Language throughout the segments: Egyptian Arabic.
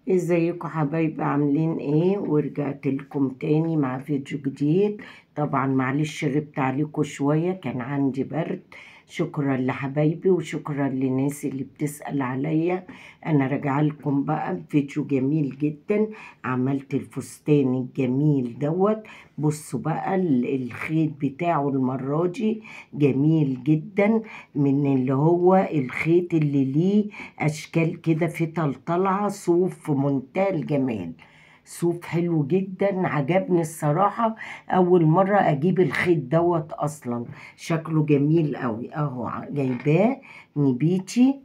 ازيكم حبايبي؟ عاملين ايه؟ ورجعت لكم تاني مع فيديو جديد. طبعا معلش غبت عليكم شوية، كان عندي برد. شكرا لحبايبي وشكرا للناس اللي بتسأل عليا. انا راجعه لكم بقى بفيديو جميل جدا. عملت الفستان الجميل دوت. بصوا بقى الخيط بتاعه المرة دي جميل جدا، من اللي هو الخيط اللي ليه اشكال كده في طلطلعة صوف في منتهى الجمال. صوف حلو جدا، عجبني الصراحة. اول مرة اجيب الخيط دوت اصلا، شكله جميل قوي. اهو جايباه نبيتي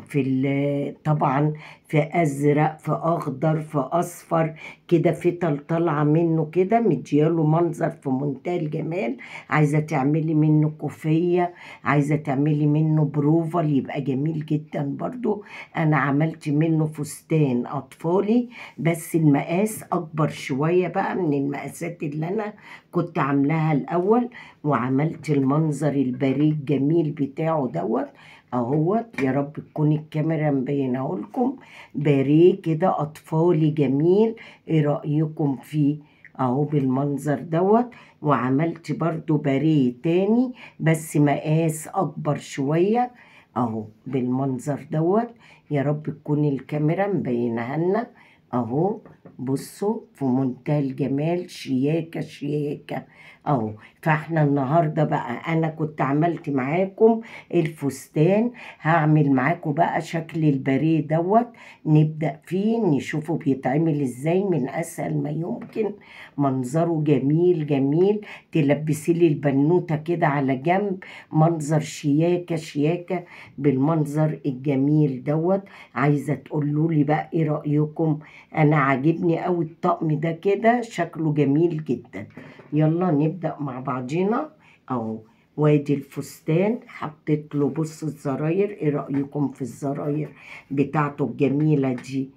في طبعا في ازرق في اخضر في اصفر كده، في طلطلعه منه كده، مدياله منظر في منتهى الجمال. عايزه تعملي منه كوفيه، عايزه تعملي منه بروفال، يبقى جميل جدا. برضو انا عملت منه فستان اطفالي، بس المقاس اكبر شوية بقى من المقاسات اللي انا كنت عاملاها الاول. وعملت المنظر البريء الجميل بتاعه دوت اهوت. يا رب تكون الكاميرا مبينة لكم. باريه كده اطفالي جميل، ايه رايكم فيه؟ اهو بالمنظر دوت. وعملت برضو باريه تاني بس مقاس اكبر شوية اهو بالمنظر دوت. يا رب تكون الكاميرا مبينها لنا اهو. بصوا في منتهى الجمال، شياكه شياكه اهو. فاحنا النهارده بقى انا كنت عملت معاكم الفستان، هعمل معاكم بقى شكل الباريه دوت. نبدأ فيه نشوفه بيتعمل ازاي من اسهل ما يمكن. منظره جميل جميل، تلبسي لي البنوته كده على جنب، منظر شياكه شياكه بالمنظر الجميل دوت. عايزه تقولوا لي بقى ايه رايكم؟ انا عاجبني قوي الطقم ده كده، شكله جميل جدا. يلا نبدأ مع بعضينا اهو. وادي الفستان، حطيت له بص الزراير. ايه رأيكم في الزراير بتاعته الجميلة دي؟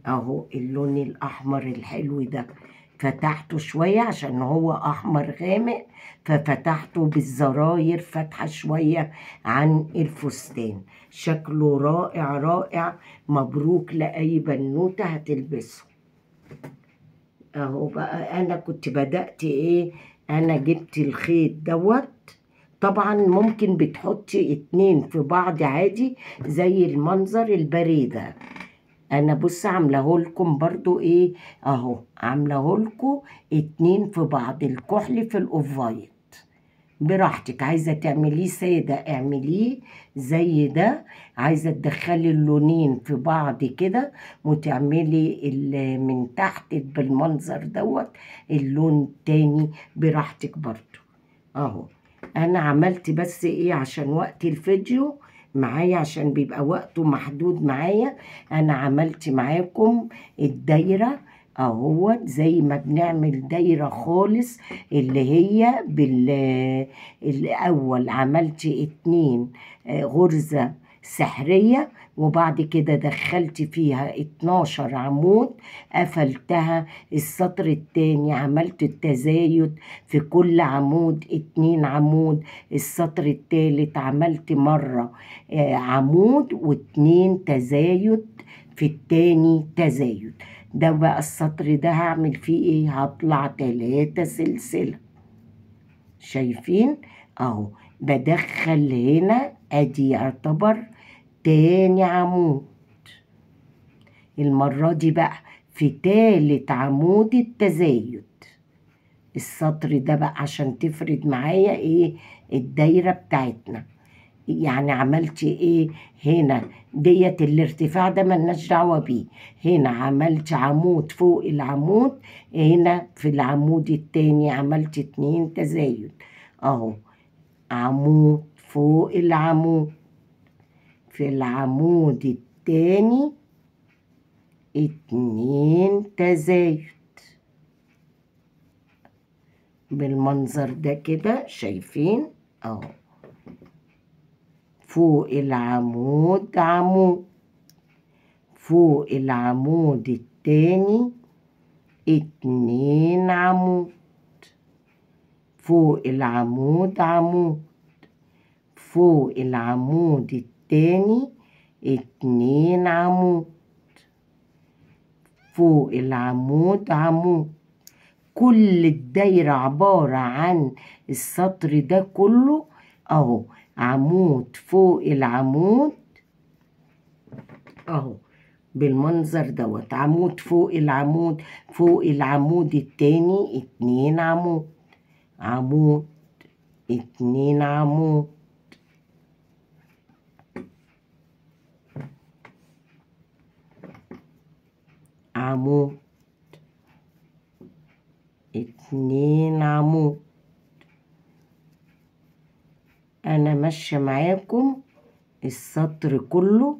اهو اللون الاحمر الحلو ده، فتحته شوية عشان هو احمر غامق، ففتحته بالزراير فتحة شوية عن الفستان. شكله رائع رائع. مبروك لأي بنوتة هتلبسه اهو. بقى انا كنت بدأت ايه؟ انا جبت الخيط دوت. طبعا ممكن بتحطي اتنين في بعض عادي زي المنظر الباريه ده. انا بص عاملهولكم برضو ايه اهو، عاملهولكم اتنين في بعض، الكحل في ال off white. براحتك، عايزه تعمليه ساده اعمليه زي ده، عايزه تدخلي اللونين في بعض كده وتعملي من تحت بالمنظر دوت اللون التاني، براحتك برضو اهو. انا عملت بس ايه عشان وقت الفيديو معايا، عشان بيبقى وقته محدود معايا. انا عملت معاكم الدايرة اهوت زي ما بنعمل دايرة خالص، اللي هي بالاول عملت 2 غرزه سحريه، وبعد كده دخلت فيها 12 عمود، قفلتها. السطر التاني عملت التزايد في كل عمود 2 عمود. السطر التالت عملت مرة عمود و2 تزايد في التاني تزايد. ده بقى السطر ده هعمل فيه ايه؟ هطلع 3 سلسلة، شايفين اهو. بدخل هنا ادي يعتبر تاني عمود، المرة دي بقى في تالت عمود التزايد. السطر ده بقى عشان تفرد معايا ايه الدايرة بتاعتنا. يعني عملت ايه هنا؟ ديت الارتفاع ده ملناش دعوة بيه. هنا عملت عمود فوق العمود، هنا في العمود التاني عملت 2 تزايد اهو، عمود فوق العمود، في العمود التاني 2 تزايد بالمنظر ده كده، شايفين اهو. فوق العمود عمود، فوق العمود التاني 2 عمود، فوق العمود عمود، فوق العمود التاني 2 عمود، فوق العمود عمود. كل الدايرة عبارة عن السطر ده كله اهو عمود فوق العمود اهو بالمنظر دوت، عمود فوق العمود فوق العمود التاني 2 عمود، عمود 2 عمود. عمود 2 عمود. انا ماشية معاكم السطر كله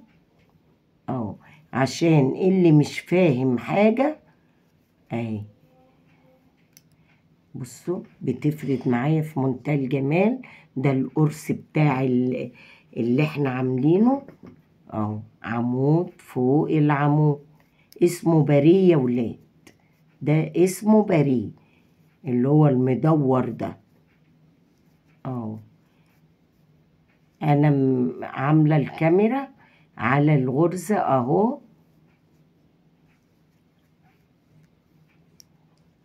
اهو عشان اللي مش فاهم حاجة اهي. بصوا بتفرد معايا في منتهى الجمال. ده القرص بتاع اللي احنا عاملينه اهو، عمود فوق العمود، اسمه باريه يا ولاد، ده اسمه باريه اللي هو المدور ده اهو. انا عامله الكاميرا على الغرزه اهو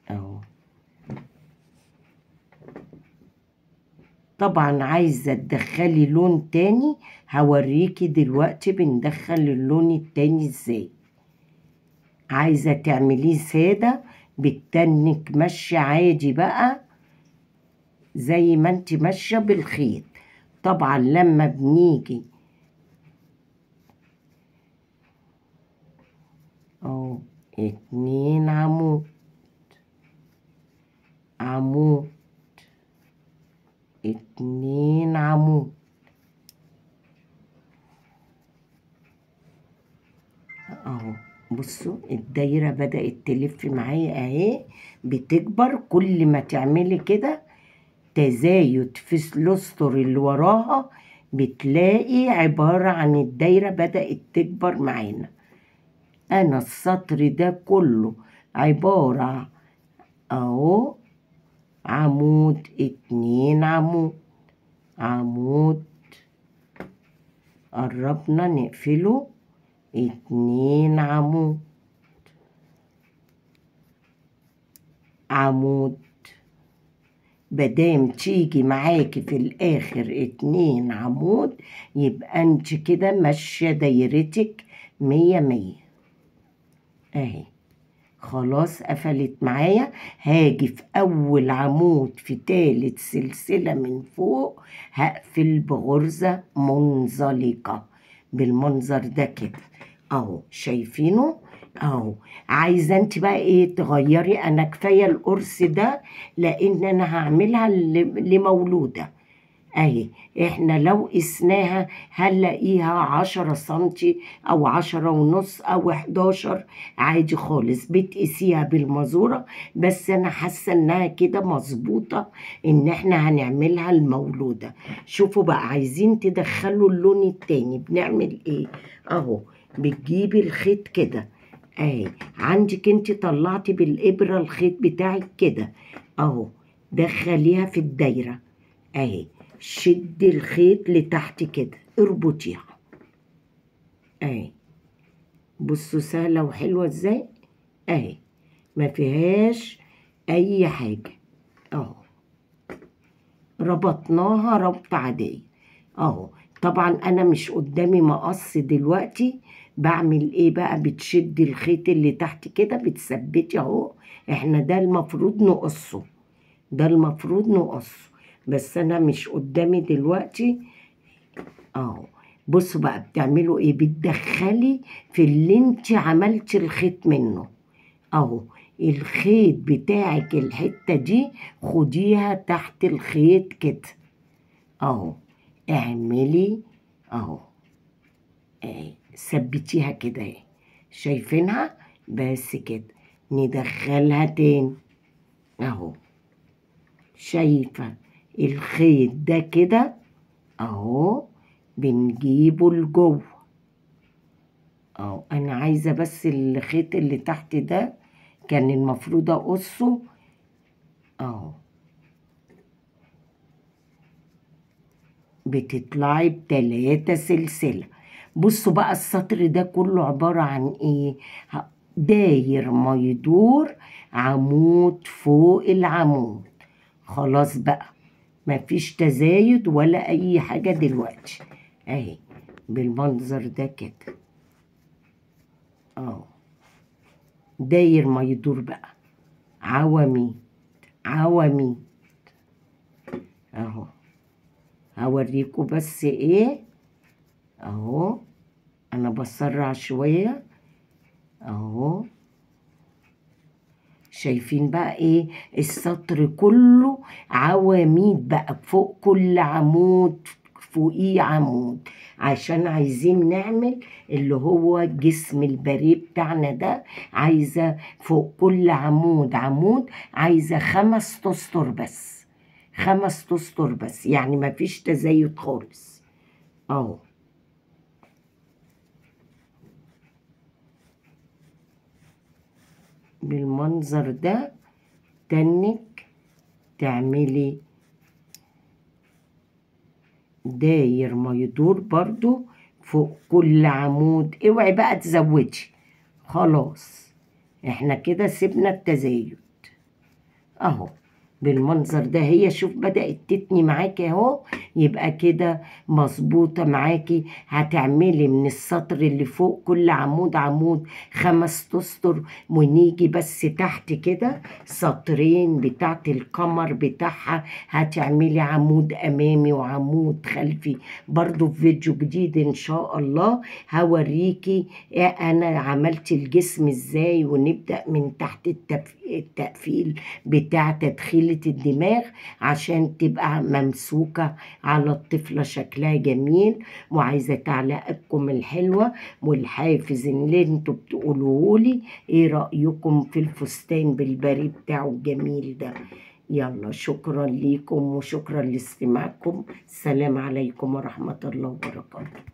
اهو. طبعا عايزه تدخلي لون تاني، هوريكي دلوقتي بندخل اللون التاني ازاي. عايزه تعمليه ساده بالتنك ماشية عادي بقى زي ما انت ماشية بالخيط. طبعا لما بنيجي اهو 2 عمود، عمود 2 عمود اهو. بصوا الدايرة بدأت تلف معايا اهي، بتكبر. كل ما تعملي كده تزايد في السطر اللي وراها بتلاقي عبارة عن الدايرة بدأت تكبر معانا. انا السطر ده كله عبارة اهو عمود 2 عمود، عمود، قربنا نقفله 2 عمود، عمود. بدام تيجي معاكي في الاخر 2 عمود يبقى انت كده ماشية دايرتك 100 100 اهي. خلاص قفلت معايا. هاجي في اول عمود في تالت سلسلة من فوق هقفل بغرزة منزلقة بالمنظر ده كده اهو، شايفينه اهو. عايزه انت بقى ايه تغيري؟ انا كفاية القرص ده لان انا هعملها لمولوده اهي. احنا لو قسناها هنلاقيها 10 سنتي او 10.5 او 11 عادي خالص، بتقيسيها بالمزورة. بس انا حاسة انها كده مظبوطة ان احنا هنعملها المولودة. شوفوا بقى عايزين تدخلوا اللون التاني بنعمل ايه اهو. بتجيبي الخيط كده اهي، عندك انت طلعتي بالابرة الخيط بتاعك كده اهو، دخليها في الدايرة اهي، شدي الخيط لتحت كده، اربطيها اهي. بصوا سهلة وحلوة ازاي اهي، ما فيهاش اي حاجة اهو. ربطناها ربط عادية اهو. طبعا انا مش قدامي مقص دلوقتي، بعمل ايه بقى؟ بتشدي الخيط اللي تحت كده، بتثبتي اهو. احنا ده المفروض نقصه، ده المفروض نقصه، بس انا مش قدامي دلوقتي اهو. بصوا بقى بتعملوا ايه؟ بتدخلي في اللي انت عملتي الخيط منه اهو. الخيط بتاعك الحتة دي خديها تحت الخيط كده اهو، اعملي اهو اهي، ثبتيها كده اهي، شايفينها؟ بس كده ندخلها تاني اهو. شايفة الخيط ده كده اهو، بنجيبه لجوه اهو. انا عايزة بس الخيط اللي تحت ده كان المفروض اقصه اهو. بتطلعي ب3 سلسلة. بصوا بقى السطر ده كله عبارة عن ايه؟ داير ما يدور عمود فوق العمود. خلاص بقى مفيش تزايد ولا اي حاجة دلوقتي اهي بالمنظر ده كده اهو. داير ما يدور بقى عواميد عواميد اهو. هوريكم بس ايه اهو، انا بسرع شوية اهو. شايفين بقى ايه السطر كله عواميد بقى، فوق كل عمود فوقيه عمود، عشان عايزين نعمل اللي هو جسم الباريه بتاعنا ده. عايزة فوق كل عمود عمود، عايزة 5 اسطر بس، 5 اسطر بس، يعني مفيش تزايد خالص اهو. بالمنظر ده تنك تعملي داير ما يدور برضو فوق كل عمود. اوعي بقى تزودي، خلاص احنا كده سيبنا التزايد اهو بالمنظر ده. هي شوف بدأت تتني معاكي اهو، يبقى كده مظبوطة معاكي. هتعملي من السطر اللي فوق كل عمود عمود 5 اسطر، ونيجي بس تحت كده سطرين بتاعت القمر بتاعها، هتعملي عمود امامي وعمود خلفي. برضو في فيديو جديد ان شاء الله هوريكي انا عملت الجسم ازاي، ونبدأ من تحت التقفيل بتاع تدخيلة الدماغ عشان تبقى ممسوكة على الطفلة شكلها جميل. وعايزة تعليقاتكم الحلوة والحافز اللي انتوا بتقولوهولي، ايه رأيكم في الفستان بالباريه بتاعه الجميل ده؟ يلا شكرا ليكم وشكرا لاستماعكم. السلام عليكم ورحمة الله وبركاته.